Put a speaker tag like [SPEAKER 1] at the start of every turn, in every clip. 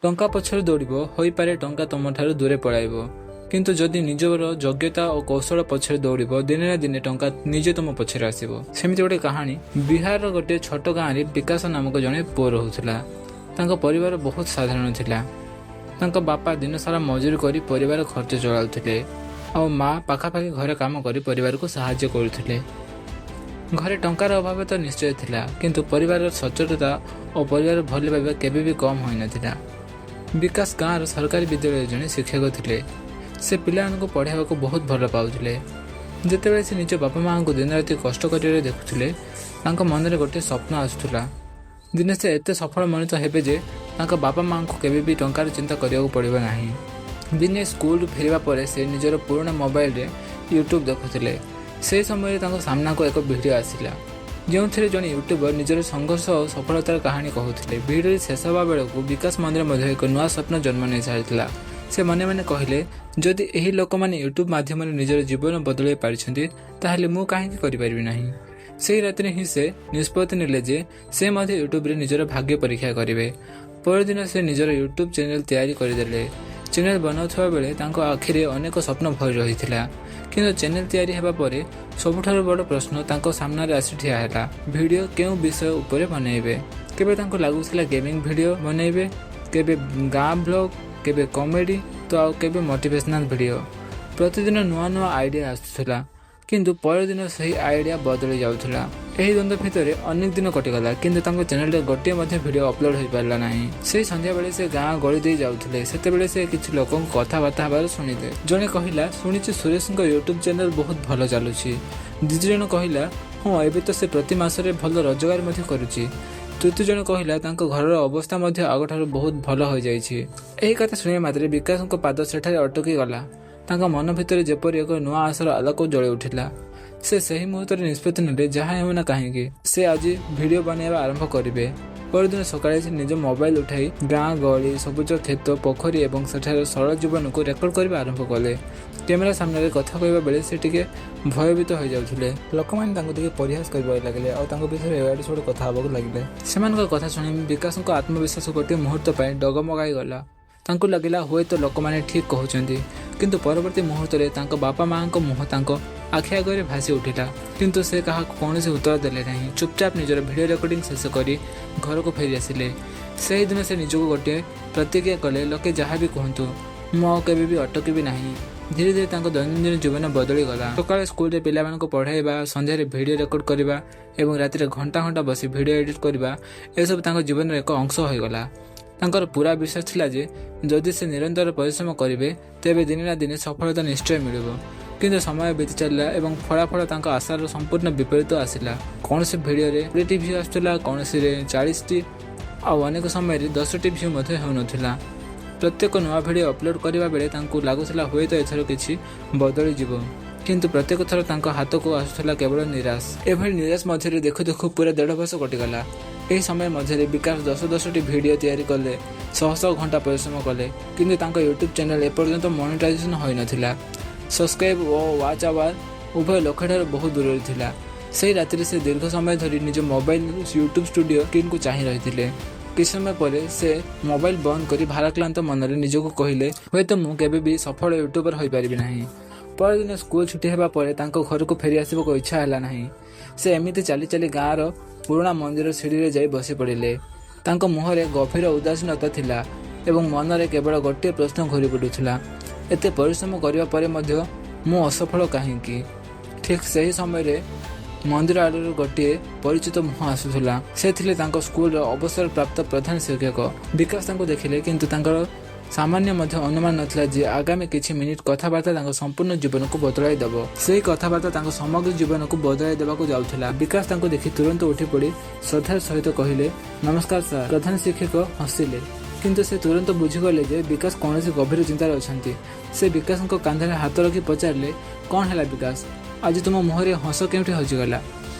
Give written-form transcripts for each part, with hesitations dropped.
[SPEAKER 1] ଟଙ୍କା ପଛରେ ଦୌଡ଼ିବ, ହୋଇପାରେ ଟଙ୍କା ତୁମଠାରୁ ଦୂରେ ପଳାଇବ। କିନ୍ତୁ ଯଦି ନିଜର ଯୋଗ୍ୟତା ଓ କୌଶଳ ପଛରେ ଦୌଡ଼ିବ, ଦିନେ ନା ଦିନେ ଟଙ୍କା ନିଜେ ତୁମ ପଛରେ ଆସିବ। ସେମିତି ଗୋଟେ କାହାଣୀ। ବିହାରର ଗୋଟିଏ ଛୋଟ ଗାଁରେ ବିକାଶ ନାମକ ଜଣେ ପୁଅ ରହୁଥିଲା। ତାଙ୍କ ପରିବାର ବହୁତ ସାଧାରଣ ଥିଲା। ତାଙ୍କ ବାପା ଦିନସାରା ମଜୁରୀ କରି ପରିବାର ଖର୍ଚ୍ଚ ଚଳାଉଥିଲେ ଆଉ ମା ପାଖାପାଖି ଘରେ କାମ କରି ପରିବାରକୁ ସାହାଯ୍ୟ କରୁଥିଲେ। ଘରେ ଟଙ୍କାର ଅଭାବ ତ ନିଶ୍ଚୟ ଥିଲା, କିନ୍ତୁ ପରିବାରର ସଚ୍ଚୋଟତା ଓ ପରିବାର ଭଲ ପାଇବା କେବେ ବି କମ୍ ହୋଇନଥିଲା। ବିକାଶ ଗାଁର ସରକାରୀ ବିଦ୍ୟାଳୟରେ ଜଣେ ଶିକ୍ଷକ ଥିଲେ। ସେ ପିଲାମାନଙ୍କୁ ପଢ଼ାଇବାକୁ ବହୁତ ଭଲ ପାଉଥିଲେ। ଯେତେବେଳେ ସେ ନିଜ ବାପା ମାଆଙ୍କୁ ଦିନରାତି କଷ୍ଟ କରିବାରେ ଦେଖୁଥିଲେ, ତାଙ୍କ ମନରେ ଗୋଟିଏ ସ୍ୱପ୍ନ ଆସୁଥିଲା। ଦିନେ ସେ ଏତେ ସଫଳ ମଣିଷ ହେବେ ଯେ ତାଙ୍କ ବାପା ମାଆଙ୍କୁ କେବେ ବି ଟଙ୍କାର ଚିନ୍ତା କରିବାକୁ ପଡ଼ିବ ନାହିଁ। ଦିନେ ସ୍କୁଲରୁ ଫେରିବା ପରେ ସେ ନିଜର ପୁରୁଣା ମୋବାଇଲରେ ୟୁଟ୍ୟୁବ୍ ଦେଖୁଥିଲେ। ସେହି ସମୟରେ ତାଙ୍କ ସାମ୍ନାକୁ ଏକ ଭିଡ଼ିଓ ଆସିଲା, ଯେଉଁଥିରେ ଜଣେ ୟୁଟ୍ୟୁବର ନିଜର ସଂଘର୍ଷ ଓ ସଫଳତାର କାହାଣୀ କହୁଥିଲେ। ଭିଡ଼ିଓରେ ଶେଷ ହେବା ବେଳକୁ ବିକାଶ ମନରେ ମଧ୍ୟ ଏକ ନୂଆ ସ୍ୱପ୍ନ ଜନ୍ମ ନେଇସାରିଥିଲା। ସେ ମନେ ମନେ କହିଲେ, ଯଦି ଏହି ଲୋକମାନେ ୟୁଟ୍ୟୁବ୍ ମାଧ୍ୟମରେ ନିଜର ଜୀବନ ବଦଳାଇ ପାରିଛନ୍ତି, ତାହେଲେ ମୁଁ କାହିଁକି କରିପାରିବି ନାହିଁ? ସେହି ରାତିରେ ହିଁ ସେ ନିଷ୍ପତ୍ତି ନେଲେ ଯେ ସେ ମଧ୍ୟ ୟୁଟ୍ୟୁବରେ ନିଜର ଭାଗ୍ୟ ପରୀକ୍ଷା କରିବେ। ପରଦିନ ସେ ନିଜର ୟୁଟ୍ୟୁବ୍ ଚ୍ୟାନେଲ୍ ତିଆରି କରିଦେଲେ। ଚ୍ୟାନେଲ୍ ବନାଉଥିବା ବେଳେ ତାଙ୍କ ଆଖିରେ ଅନେକ ସ୍ୱପ୍ନ ଭରି ରହିଥିଲା। କିନ୍ତୁ ଚ୍ୟାନେଲ୍ ତିଆରି ହେବା ପରେ ସବୁଠାରୁ ବଡ଼ ପ୍ରଶ୍ନ ତାଙ୍କ ସାମ୍ନାରେ ଆସି ଠିଆ ହେଲା, ଭିଡ଼ିଓ କେଉଁ ବିଷୟ ଉପରେ ବନେଇବେ? କେବେ ତାଙ୍କୁ ଲାଗୁଥିଲା ଗେମିଂ ଭିଡ଼ିଓ ବନେଇବେ, କେବେ ଗାଁ ଭ୍ଲଗ୍, କେବେ କମେଡ଼ି ତ ଆଉ କେବେ ମୋଟିଭେସନାଲ୍ ଭିଡ଼ିଓ। ପ୍ରତିଦିନ ନୂଆ ନୂଆ ଆଇଡ଼ିଆ ଆସୁଥିଲା, କିନ୍ତୁ ପରଦିନ ସେହି ଆଇଡ଼ିଆ ବଦଳି ଯାଉଥିଲା। ଏହି ଦ୍ୱନ୍ଦ୍ୱ ଭିତରେ ଅନେକ ଦିନ କଟିଗଲା, କିନ୍ତୁ ତାଙ୍କ ଚ୍ୟାନେଲରେ ଗୋଟିଏ ମଧ୍ୟ ଭିଡ଼ିଓ ଅପଲୋଡ଼ ହୋଇପାରିଲା ନାହିଁ। ସେହି ସନ୍ଧ୍ୟାବେଳେ ସେ ଗାଁ ଗଳି ଦେଇ ଯାଉଥିଲେ। ସେତେବେଳେ ସେ କିଛି ଲୋକଙ୍କ କଥାବାର୍ତ୍ତା ହେବାର ଶୁଣିଲେ। ଜଣେ କହିଲା, "ଶୁଣିଛି ସୁରେଶଙ୍କ ୟୁଟ୍ୟୁବ୍ ଚ୍ୟାନେଲ ବହୁତ ଭଲ ଚାଲୁଛି।" ଦ୍ୱିତୀୟ ଜଣ କହିଲା, "ହଁ, ଏବେ ତ ସେ ପ୍ରତି ମାସରେ ଭଲ ରୋଜଗାର ମଧ୍ୟ କରୁଛି।" ତୃତୀୟ ଜଣ କହିଲା, "ତାଙ୍କ ଘରର ଅବସ୍ଥା ମଧ୍ୟ ଆଗଠାରୁ ବହୁତ ଭଲ ହୋଇଯାଇଛି।" ଏହି କଥା ଶୁଣିବା ମାତ୍ରେ ବିକାଶଙ୍କ ପାଦ ସେଠାରେ ଅଟକି ଗଲା। ତାଙ୍କ ମନ ଭିତରେ ଯେପରି ଏକ ନୂଆ ଆଶାର ଆଲୋକ ଜଳି ଉଠିଲା। ସେ ସେହି ମୁହୂର୍ତ୍ତରେ ନିଷ୍ପତ୍ତି ନେଲେ, ଯାହା ହେଉନା କାହିଁକି ସେ ଆଜି ଭିଡ଼ିଓ ବନାଇବା ଆରମ୍ଭ କରିବେ। ପରଦିନ ସକାଳେ ସେ ନିଜ ମୋବାଇଲ ଉଠାଇ ଗାଁ ଗହଳି, ସବୁଜ କ୍ଷେତ, ପୋଖରୀ ଏବଂ ସେଠାର ସରଳ ଜୀବନକୁ ରେକର୍ଡ କରିବା ଆରମ୍ଭ କଲେ। କ୍ୟାମେରା ସାମ୍ନାରେ କଥା କହିବା ବେଳେ ସେ ଟିକେ ଭୟଭୀତ ହୋଇଯାଉଥିଲେ।
[SPEAKER 2] ଲୋକମାନେ ତାଙ୍କୁ ଦେଖି ପରିହାସ କରିବାକୁ ଲାଗିଲେ ଆଉ ତାଙ୍କ ବିଷୟରେ ଇଆଡ଼ୁ ସିଆଡ଼ୁ କଥା ହେବାକୁ ଲାଗିଲେ।
[SPEAKER 1] ସେମାନଙ୍କ କଥା ଶୁଣି ବିକାଶଙ୍କ ଆତ୍ମବିଶ୍ୱାସ ଗୋଟିଏ ମୁହୂର୍ତ୍ତ ପାଇଁ ଡଗମଗାଇ ଗଲା। ତାଙ୍କୁ ଲାଗିଲା, ହୁଏତ ଲୋକମାନେ ଠିକ୍ କହୁଛନ୍ତି। କିନ୍ତୁ ପରବର୍ତ୍ତୀ ମୁହୂର୍ତ୍ତରେ ତାଙ୍କ ବାପା ମାଆଙ୍କ ମୁହଁ ତାଙ୍କ ଆଖି ଆଗରେ ଭାସି ଉଠିଲା। କିନ୍ତୁ ସେ କାହାକୁ କୌଣସି ଉତ୍ତର ଦେଲେ ନାହିଁ। ଚୁପଚାପ ନିଜର ଭିଡ଼ିଓ ରେକର୍ଡିଂ ଶେଷ କରି ଘରକୁ ଫେରି ଆସିଲେ। ସେହିଦିନ ସେ ନିଜକୁ ଗୋଟିଏ ପ୍ରତିଜ୍ଞା କଲେ, ଲୋକେ ଯାହା ବି କୁହନ୍ତୁ, ମୁଁ ଆଉ କେବେ ବି ଅଟକିବି ନାହିଁ। ଧୀରେ ଧୀରେ ତାଙ୍କ ଦୈନନ୍ଦିନ ଜୀବନ ବଦଳିଗଲା। ସକାଳେ ସ୍କୁଲରେ ପିଲାମାନଙ୍କୁ ପଢ଼ାଇବା, ସନ୍ଧ୍ୟାରେ ଭିଡ଼ିଓ ରେକର୍ଡ କରିବା ଏବଂ ରାତିରେ ଘଣ୍ଟା ଘଣ୍ଟା ବସି ଭିଡ଼ିଓ ଏଡିଟ୍ କରିବା, ଏସବୁ ତାଙ୍କ ଜୀବନର ଏକ ଅଂଶ ହୋଇଗଲା। ତାଙ୍କର ପୁରା ବିଶ୍ୱାସ ଥିଲା ଯେ ଯଦି ସେ ନିରନ୍ତର ପରିଶ୍ରମ କରିବେ, ତେବେ ଦିନେ ନା ଦିନେ ସଫଳତା ନିଶ୍ଚୟ ମିଳିବ। କିନ୍ତୁ ସମୟ ବିତି ଚାଲିଲା ଏବଂ ଫଳାଫଳ ତାଙ୍କ ଆଶାର ସମ୍ପୂର୍ଣ୍ଣ ବିପରୀତ ଆସିଲା। କୌଣସି ଭିଡ଼ିଓରେ 20ଟି ଭ୍ୟୁ ଆସୁଥିଲା, କୌଣସିରେ 40ଟି, ଆଉ ଅନେକ ସମୟରେ 10ଟି ଭ୍ୟୁ ମଧ୍ୟ ହେଉନଥିଲା। ପ୍ରତ୍ୟେକ ନୂଆ ଭିଡ଼ିଓ ଅପଲୋଡ଼ କରିବା ବେଳେ ତାଙ୍କୁ ଲାଗୁଥିଲା, ହୁଏତ ଏଥର କିଛି ବଦଳିଯିବ। କିନ୍ତୁ ପ୍ରତ୍ୟେକ ଥର ତାଙ୍କ ହାତକୁ ଆସୁଥିଲା କେବଳ ନିରାଶ। ଏଭଳି ନିରାଶ ମଧ୍ୟରେ ଦେଖୁ ଦେଖୁ ପୁରା ଦେଢ଼ ବର୍ଷ କଟିଗଲା। ଏହି ସମୟ ମଧ୍ୟରେ ବିକାଶ ଦଶ ଦଶଟି ଭିଡ଼ିଓ ତିଆରି କଲେ, ଶହ ଶହ ଘଣ୍ଟା ପରିଶ୍ରମ କଲେ, କିନ୍ତୁ ତାଙ୍କ ୟୁଟ୍ୟୁବ୍ ଚ୍ୟାନେଲ୍ ଏପର୍ଯ୍ୟନ୍ତ ମନିଟାଇଜେସନ୍ ହୋଇନଥିଲା। ସବସ୍କ୍ରାଇବ୍ ଓ ୱାଚ୍ ଆୱାର ଉଭୟ ଲକ୍ଷ୍ୟଠାରୁ ବହୁତ ଦୂରରେ ଥିଲା। ସେହି ରାତିରେ ସେ ଦୀର୍ଘ ସମୟ ଧରି ନିଜ ମୋବାଇଲ ୟୁଟ୍ୟୁବ୍ ଷ୍ଟୁଡ଼ିଓ ସ୍କ୍ରିନ୍କୁ ଚାହିଁ ରହିଥିଲେ। କିଛି ସମୟ ପରେ ସେ ମୋବାଇଲ ବନ୍ଦ କରି ଭାରାକ୍ରାନ୍ତ ମନରେ ନିଜକୁ କହିଲେ, ହୁଏତ ମୁଁ କେବେ ବି ସଫଳ ୟୁଟ୍ୟୁବର ହୋଇପାରିବି ନାହିଁ। ପରଦିନ ସ୍କୁଲ ଛୁଟି ହେବା ପରେ ତାଙ୍କ ଘରକୁ ଫେରି ଆସିବାକୁ ଇଚ୍ଛା ହେଲା ନାହିଁ। ସେ ଏମିତି ଚାଲି ଚାଲି ଗାଁର ପୁରୁଣା ମନ୍ଦିର ସିଡ଼ିରେ ଯାଇ ବସି ପଡ଼ିଲେ। ତାଙ୍କ ମୁହଁରେ ଗଭୀର ଉଦାସୀନତା ଥିଲା ଏବଂ ମନରେ କେବଳ ଗୋଟିଏ ପ୍ରଶ୍ନ ଘୂରି ବୁଲୁଥିଲା, ଏତେ ପରିଶ୍ରମ କରିବା ପରେ ମଧ୍ୟ ମୁଁ ଅସଫଳ କାହିଁକି? ଠିକ୍ ସେହି ସମୟରେ ମନ୍ଦିର ଆଡ଼ରୁ ଗୋଟିଏ ପରିଚିତ ମୁହଁ ଆସୁଥିଲା। ସେ ଥିଲେ ତାଙ୍କ ସ୍କୁଲର ଅବସରପ୍ରାପ୍ତ ପ୍ରଧାନ ଶିକ୍ଷକ। ବିକାଶ ତାଙ୍କୁ ଦେଖିଲେ, କିନ୍ତୁ ତାଙ୍କର ସାମାନ୍ୟ ମଧ୍ୟ ଅନୁମାନ ନଥିଲା ଯେ ଆଗାମୀ କିଛି ମିନିଟ୍ କଥାବାର୍ତ୍ତା ତାଙ୍କ ସମ୍ପୂର୍ଣ୍ଣ ଜୀବନକୁ ବଦଳାଇ ଦେବ। ସେହି କଥାବାର୍ତ୍ତା ତାଙ୍କ ସମଗ୍ର ଜୀବନକୁ ବଦଳାଇ ଦେବାକୁ ଯାଉଥିଲା। ବିକାଶ ତାଙ୍କୁ ଦେଖି ତୁରନ୍ତ ଉଠି ପଡ଼ି ଶ୍ରଦ୍ଧାର ସହିତ କହିଲେ, "ନମସ୍କାର ସାର୍।" ପ୍ରଧାନ ଶିକ୍ଷକ ହସିଲେ, କିନ୍ତୁ ସେ ତୁରନ୍ତ ବୁଝିଗଲେ ଯେ ବିକାଶ କୌଣସି ଗଭୀର ଚିନ୍ତାରେ ଅଛନ୍ତି। ସେ ବିକାଶଙ୍କ କାନ୍ଧରେ ହାତ ରଖି ପଚାରିଲେ, "କ'ଣ ହେଲା ବିକାଶ? ଆଜି ତୁମ ମୁହଁରେ ହସ କେଉଁଠି ହଜିଗଲା?"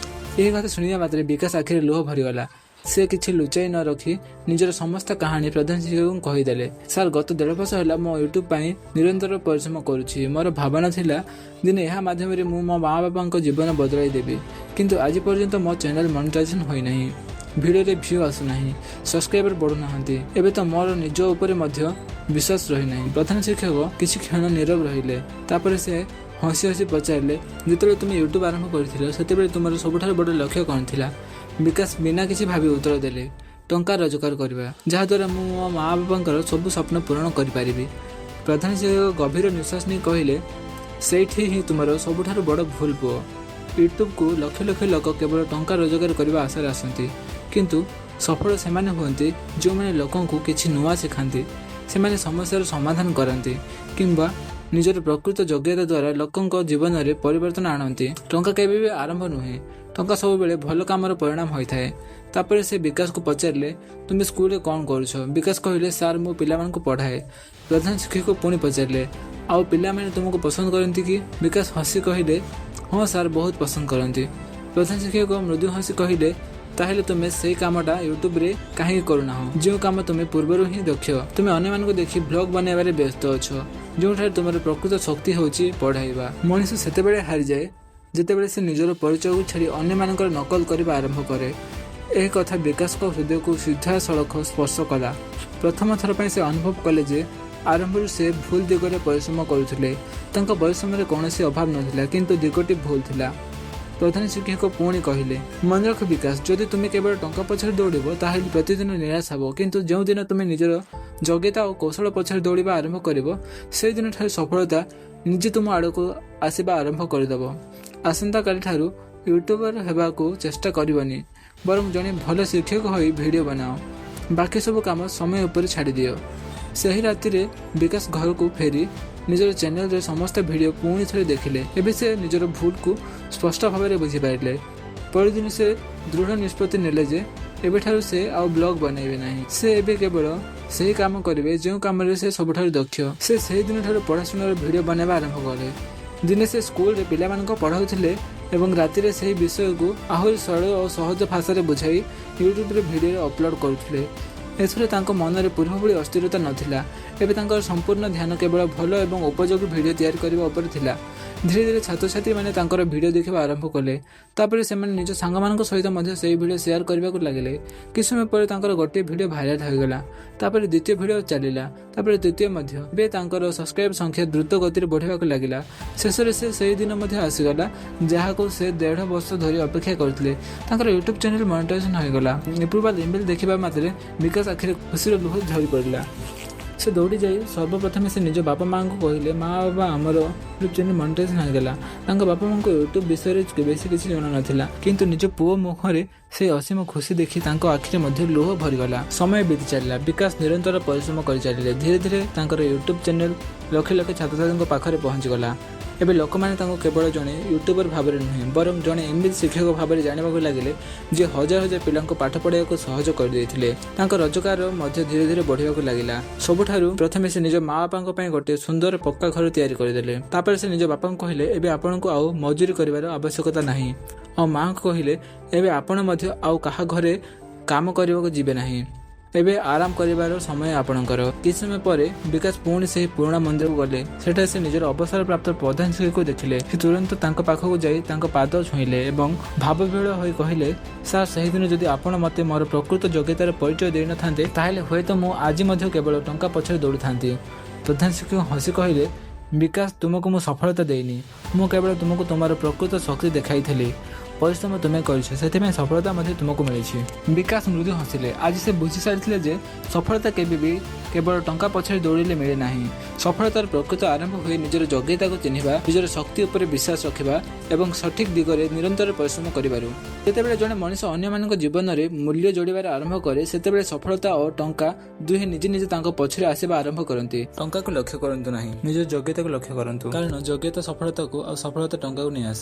[SPEAKER 1] ଏହି କଥା ଶୁଣିବା ମାତ୍ରେ ବିକାଶ ଆଖିରେ ଲୁହ ଭରିଗଲା। ସେ କିଛି ଲୁଚାଇ ନ ରଖି ନିଜର ସମସ୍ତ କାହାଣୀ ପ୍ରଧାନ ଶିକ୍ଷକଙ୍କୁ କହିଦେଲେ। "ସାର୍, ଗତ ଦେଢ଼ ବର୍ଷ ହେଲା ମୋ ୟୁଟ୍ୟୁବ୍ ପାଇଁ ନିରନ୍ତର ପରିଶ୍ରମ କରୁଛି। ମୋର ଭାବନା ଥିଲା, ଦିନେ ଏହା ମାଧ୍ୟମରେ ମୁଁ ମୋ ମା ବାପାଙ୍କ ଜୀବନ ବଦଳାଇ ଦେବି। କିନ୍ତୁ ଆଜି ପର୍ଯ୍ୟନ୍ତ ମୋ ଚ୍ୟାନେଲ୍ ମନିଟାଇଜେସନ୍ ହୋଇନାହିଁ। ଭିଡ଼ିଓରେ ଭ୍ୟୁ ଆସୁନାହିଁ, ସବସ୍କ୍ରାଇବର ବଢ଼ୁନାହାନ୍ତି। ଏବେ ତ ମୋର ନିଜ ଉପରେ ମଧ୍ୟ ବିଶ୍ୱାସ ରହିନାହିଁ। ପ୍ରଧାନ ଶିକ୍ଷକ କିଛି କ୍ଷଣ ନୀରବ ରହିଲେ। ତାପରେ ସେ ହସି ହସି ପଚାରିଲେ, ଯେତେବେଳେ ତୁମେ ୟୁଟ୍ୟୁବ୍ ଆରମ୍ଭ କରିଥିଲ, ସେତେବେଳେ ତୁମର ସବୁଠାରୁ ବଡ଼ ଲକ୍ଷ୍ୟ କ'ଣ ଥିଲା? ବିକାଶ ବିନା କିଛି ଭାବି ଉତ୍ତର ଦେଲେ, ଟଙ୍କା ରୋଜଗାର କରିବା, ଯାହାଦ୍ୱାରା ମୁଁ ମୋ ମା ବାପାଙ୍କର ସବୁ ସ୍ୱପ୍ନ ପୂରଣ କରିପାରିବି। ପ୍ରଧାନ ଶିକ୍ଷକ ଗଭୀର ନିଶ୍ୱାସ ନେଇ କହିଲେ, ସେଇଠି ହିଁ ତୁମର ସବୁଠାରୁ ବଡ଼ ଭୁଲ ପୁଅ। ୟୁଟ୍ୟୁବକୁ ଲକ୍ଷ ଲକ୍ଷ ଲୋକ କେବଳ ଟଙ୍କା ରୋଜଗାର କରିବା ଆଶାରେ ଆସନ୍ତି, କିନ୍ତୁ ସଫଳ ସେମାନେ ହୁଅନ୍ତି ଯେଉଁମାନେ ଲୋକଙ୍କୁ କିଛି ନୂଆ ଶିଖାନ୍ତି, ସେମାନେ ସମସ୍ୟାର ସମାଧାନ କରନ୍ତି କିମ୍ବା ନିଜର ପ୍ରକୃତ ଯୋଗ୍ୟତା ଦ୍ୱାରା ଲୋକଙ୍କ ଜୀବନରେ ପରିବର୍ତ୍ତନ ଆଣନ୍ତି। ଟଙ୍କା କେବେ ବି ଆରମ୍ଭ ନୁହେଁ, ଟଙ୍କା ସବୁବେଳେ ଭଲ କାମର ପରିଣାମ ହୋଇଥାଏ। ତାପରେ ସେ ବିକାଶକୁ ପଚାରିଲେ, ତୁମେ ସ୍କୁଲରେ କ'ଣ କରୁଛ? ବିକାଶ କହିଲେ, ସାର୍, ମୁଁ ପିଲାମାନଙ୍କୁ ପଢ଼ାଏ। ପ୍ରଧାନ ଶିକ୍ଷକ ପୁଣି ପଚାରିଲେ, ଆଉ ପିଲାମାନେ ତୁମକୁ ପସନ୍ଦ କରନ୍ତି କି? ବିକାଶ ହସି କହିଲେ, ହଁ ସାର୍, ବହୁତ ପସନ୍ଦ କରନ୍ତି। ପ୍ରଧାନ ଶିକ୍ଷକ ମୃଦୁ ହସି କହିଲେ, ତାହେଲେ ତୁମେ ସେଇ କାମଟା ୟୁଟ୍ୟୁବରେ କାହିଁକି କରୁନାହଁ, ଯେଉଁ କାମ ତୁମେ ପୂର୍ବରୁ ହିଁ ଦକ୍ଷ? ତୁମେ ଅନ୍ୟମାନଙ୍କୁ ଦେଖି ବ୍ଲଗ୍ ବନାଇବାରେ ବ୍ୟସ୍ତ ଅଛ, ଯେଉଁଠାରେ ତୁମର ପ୍ରକୃତ ଶକ୍ତି ହେଉଛି ପଢ଼ାଇବା। ମଣିଷ ସେତେବେଳେ ହାରିଯାଏ ଯେତେବେଳେ ସେ ନିଜର ପରିଚୟକୁ ଛାଡ଼ି ଅନ୍ୟମାନଙ୍କର ନକଲ କରିବା ଆରମ୍ଭ କରେ। ଏହି କଥା ବିକାଶଙ୍କ ହୃଦୟକୁ ସିଧାସଳଖ ସ୍ପର୍ଶ କଲା। ପ୍ରଥମ ଥର ପାଇଁ ସେ ଅନୁଭବ କଲେ ଯେ ଆରମ୍ଭରୁ ସେ ଭୁଲ ଦିଗରେ ପରିଶ୍ରମ କରୁଥିଲେ। ତାଙ୍କ ପରିଶ୍ରମରେ କୌଣସି ଅଭାବ ନଥିଲା, କିନ୍ତୁ ଦିଗଟି ଭୁଲ ଥିଲା। ପ୍ରଧାନ ଶିକ୍ଷକ ପୁଣି କହିଲେ, ମନେ ରଖ ବିକାଶ, ଯଦି ତୁମେ କେବଳ ଟଙ୍କା ପଛରେ ଦୌଡ଼ିବ, ତାହେଲେ ପ୍ରତିଦିନ ନିରାଶ ହେବ। କିନ୍ତୁ ଯେଉଁଦିନ ତୁମେ ନିଜର ଯୋଗ୍ୟତା ଓ କୌଶଳ ପଛରେ ଦୌଡ଼ିବା ଆରମ୍ଭ କରିବ, ସେହିଦିନଠାରୁ ସଫଳତା ନିଜେ ତୁମ ଆଡ଼କୁ ଆସିବା ଆରମ୍ଭ କରିଦେବ। ଆସନ୍ତାକାଲିଠାରୁ ୟୁଟ୍ୟୁବର ହେବାକୁ ଚେଷ୍ଟା କରିବନି, ବରଂ ଜଣେ ଭଲ ଶିକ୍ଷକ ହୋଇ ଭିଡ଼ିଓ ବନାଅ। ବାକି ସବୁ କାମ ସମୟ ଉପରେ ଛାଡ଼ିଦିଅ। ସେହି ରାତିରେ ବିକାଶ ଘରକୁ ଫେରି ନିଜର ଚ୍ୟାନେଲରେ ସମସ୍ତ ଭିଡ଼ିଓ ପୁଣି ଥରେ ଦେଖିଲେ। ଏବେ ସେ ନିଜର ଭୁଲକୁ ସ୍ପଷ୍ଟ ଭାବରେ ବୁଝିପାରିଲେ। ପରଦିନ ସେ ଦୃଢ଼ ନିଷ୍ପତ୍ତି ନେଲେ ଯେ ଏବେଠାରୁ ସେ ଆଉ ବ୍ଲଗ୍ ବନାଇବେ ନାହିଁ। ସେ ଏବେ କେବଳ ସେହି କାମ କରିବେ ଯେଉଁ କାମରେ ସେ ସବୁଠାରୁ ଦକ୍ଷ। ସେ ସେହିଦିନଠାରୁ ପଢ଼ାଶୁଣାର ଭିଡ଼ିଓ ବନାଇବା ଆରମ୍ଭ କଲେ। ଦିନେ ସେ ସ୍କୁଲରେ ପିଲାମାନଙ୍କୁ ପଢ଼ାଉଥିଲେ ଏବଂ ରାତିରେ ସେହି ବିଷୟକୁ ଆହୁରି ସରଳ ଓ ସହଜ ଭାଷାରେ ବୁଝାଇ ୟୁଟ୍ୟୁବରେ ଭିଡ଼ିଓ ଅପଲୋଡ଼ କରୁଥିଲେ। ଏଥିରେ ତାଙ୍କ ମନରେ ପୂର୍ବ ଭଳି ଅସ୍ଥିରତା ନଥିଲା। ଏବେ ତାଙ୍କର ସମ୍ପୂର୍ଣ୍ଣ ଧ୍ୟାନ କେବଳ ଭଲ ଏବଂ ଉପଯୋଗୀ ଭିଡ଼ିଓ ତିଆରି କରିବା ଉପରେ ଥିଲା। ଧୀରେ ଧୀରେ ଛାତ୍ରଛାତ୍ରୀମାନେ ତାଙ୍କର ଭିଡ଼ିଓ ଦେଖିବା ଆରମ୍ଭ କଲେ। ତାପରେ ସେମାନେ ନିଜ ସାଙ୍ଗମାନଙ୍କ ସହିତ ମଧ୍ୟ ସେହି ଭିଡ଼ିଓ ସେୟାର କରିବାକୁ ଲାଗିଲେ। କିଛି ସମୟ ପରେ ତାଙ୍କର ଗୋଟିଏ ଭିଡ଼ିଓ ଭାଇରାଲ ହୋଇଗଲା। ତାପରେ ଦ୍ୱିତୀୟ ଭିଡ଼ିଓ ଚାଲିଲା, ତାପରେ ତୃତୀୟ ମଧ୍ୟ। ଏବେ ତାଙ୍କର ସବସ୍କ୍ରାଇବ୍ ସଂଖ୍ୟା ଦ୍ରୁତ ଗତିରେ ବଢ଼ିବାକୁ ଲାଗିଲା। ଶେଷରେ ସେ ସେହି ଦିନ ମଧ୍ୟ ଆସିଗଲା ଯାହାକୁ ସେ 1.5 ବର୍ଷ ଧରି ଅପେକ୍ଷା କରିଥିଲେ। ତାଙ୍କର ୟୁଟ୍ୟୁବ୍ ଚ୍ୟାନେଲ୍ ମନିଟାଇଜେସନ୍ ହୋଇଗଲା। ଏପ୍ରୁଭାଲ୍ ଇମେଲ୍ ଦେଖିବା ମାତ୍ରେ ବିକାଶ ଆଖିରେ ଖୁସିର ଲୁହ ଝରି ପଡ଼ିଲା। ସେ ଦୌଡ଼ି ଯାଇ ସର୍ବପ୍ରଥମେ ସେ ନିଜ ବାପା ମାଆଙ୍କୁ କହିଲେ, ମା ବାବା, ଆମର ୟୁଟ୍ୟୁବ୍ ଚ୍ୟାନେଲ୍ ମନିଟାଇଜେସନ୍ ହୋଇଗଲା। ତାଙ୍କ ବାପା ମାଆଙ୍କୁ ୟୁଟ୍ୟୁବ୍ ବିଷୟରେ ବେଶୀ କିଛି ଜଣା ନଥିଲା, କିନ୍ତୁ ନିଜ ପୁଅ ମୁହଁରେ ସେ ଅସୀମ ଖୁସି ଦେଖି ତାଙ୍କ ଆଖିରେ ମଧ୍ୟ ଲୁହ ଭରିଗଲା। ସମୟ ବିତି ଚାଲିଲା। ବିକାଶ ନିରନ୍ତର ପରିଶ୍ରମ କରିଚାଲିଲେ। ଧୀରେ ଧୀରେ ତାଙ୍କର ୟୁଟ୍ୟୁବ୍ ଚ୍ୟାନେଲ୍ ଲକ୍ଷ ଲକ୍ଷ ଛାତ୍ରଛାତ୍ରୀଙ୍କ ପାଖରେ ପହଞ୍ଚିଗଲା। ଏବେ ଲୋକମାନେ ତାଙ୍କୁ କେବଳ ଜଣେ ୟୁଟ୍ୟୁବର ଭାବରେ ନୁହେଁ, ବରଂ ଜଣେ ଏମିତି ଶିକ୍ଷକ ଭାବରେ ଜାଣିବାକୁ ଲାଗିଲେ ଯିଏ ହଜାର ହଜାର ପିଲାଙ୍କୁ ପାଠ ପଢ଼ାଇବାକୁ ସହଜ କରିଦେଇଥିଲେ। ତାଙ୍କ ରୋଜଗାର ମଧ୍ୟ ଧୀରେ ଧୀରେ ବଢ଼ିବାକୁ ଲାଗିଲା। ସବୁଠାରୁ ପ୍ରଥମେ ସେ ନିଜ ମା ବାପାଙ୍କ ପାଇଁ ଗୋଟିଏ ସୁନ୍ଦର ପକ୍କା ଘର ତିଆରି କରିଦେଲେ। ତାପରେ ସେ ନିଜ ବାପାଙ୍କୁ କହିଲେ, ଏବେ ଆପଣଙ୍କୁ ଆଉ ମଜୁରୀ କରିବାର ଆବଶ୍ୟକତା ନାହିଁ। ଆଉ ମାଆଙ୍କୁ କହିଲେ, ଏବେ ଆପଣ ମଧ୍ୟ ଆଉ କାହା ଘରେ କାମ କରିବାକୁ ଯିବେ ନାହିଁ। ଏବେ ଆରାମ କରିବାର ସମୟ ଆପଣଙ୍କର। କିଛି ସମୟ ପରେ ବିକାଶ ପୁଣି ସେହି ପୁରୁଣା ମନ୍ଦିରକୁ ଗଲେ। ସେଠାରେ ସେ ନିଜର ଅବସରପ୍ରାପ୍ତ ପ୍ରଧାନ ଶିକ୍ଷକକୁ ଦେଖିଲେ। ସେ ତୁରନ୍ତ ତାଙ୍କ ପାଖକୁ ଯାଇ ତାଙ୍କ ପାଦ ଛୁଇଁଲେ ଏବଂ ଭାବବିହ୍ୱଳ ହୋଇ କହିଲେ, ସାର୍, ସେହିଦିନ ଯଦି ଆପଣ ମୋତେ ମୋର ପ୍ରକୃତ ଯୋଗ୍ୟତାର ପରିଚୟ ଦେଇନଥାନ୍ତେ, ତାହେଲେ ହୁଏତ ମୁଁ ଆଜି ମଧ୍ୟ କେବଳ ଟଙ୍କା ପଛରେ ଦୌଡ଼ୁଥାନ୍ତି। ପ୍ରଧାନ ଶିକ୍ଷକ ହସି କହିଲେ, ବିକାଶ, ତୁମକୁ ମୁଁ ସଫଳତା ଦେଇନି, ମୁଁ କେବଳ ତୁମକୁ ତୁମର ପ୍ରକୃତ ଶକ୍ତି ଦେଖାଇଥିଲି। ପରିଶ୍ରମ ତୁମେ କରିଛ, ସେଥିପାଇଁ ସଫଳତା ମଧ୍ୟ ତୁମକୁ ମିଳିଛି। ବିକାଶ ମୃଦୁ ହସିଲେ। ଆଜି ସେ ବୁଝି ସାରିଥିଲେ ଯେ ସଫଳତା କେବେ ବି କେବଳ ଟଙ୍କା ପଛରେ ଦୌଡ଼ିଲେ ମିଳେ ନାହିଁ। ସଫଳତାର ପ୍ରକୃତ ଆରମ୍ଭ ହୁଏ ନିଜର ଯୋଗ୍ୟତାକୁ ଚିହ୍ନିବା, ନିଜର ଶକ୍ତି ଉପରେ ବିଶ୍ୱାସ ରଖିବା ଏବଂ ସଠିକ୍ ଦିଗରେ ନିରନ୍ତର ପରିଶ୍ରମ କରିବାରୁ। ଯେତେବେଳେ ଜଣେ ମଣିଷ ଅନ୍ୟମାନଙ୍କ ଜୀବନରେ ମୂଲ୍ୟ ଯୋଡ଼ିବାର ଆରମ୍ଭ କରେ, ସେତେବେଳେ ସଫଳତା ଓ ଟଙ୍କା ଦୁହେଁ ନିଜେ ନିଜେ ତାଙ୍କ ପଛରେ ଆସିବା ଆରମ୍ଭ କରନ୍ତି।
[SPEAKER 2] ଟଙ୍କାକୁ ଲକ୍ଷ୍ୟ କରନ୍ତୁ ନାହିଁ, ନିଜ ଯୋଗ୍ୟତାକୁ ଲକ୍ଷ୍ୟ କରନ୍ତୁ, କାରଣ ଯୋଗ୍ୟତା ସଫଳତାକୁ ଆଉ ସଫଳତା ଟଙ୍କାକୁ ନେଇ ଆସେ।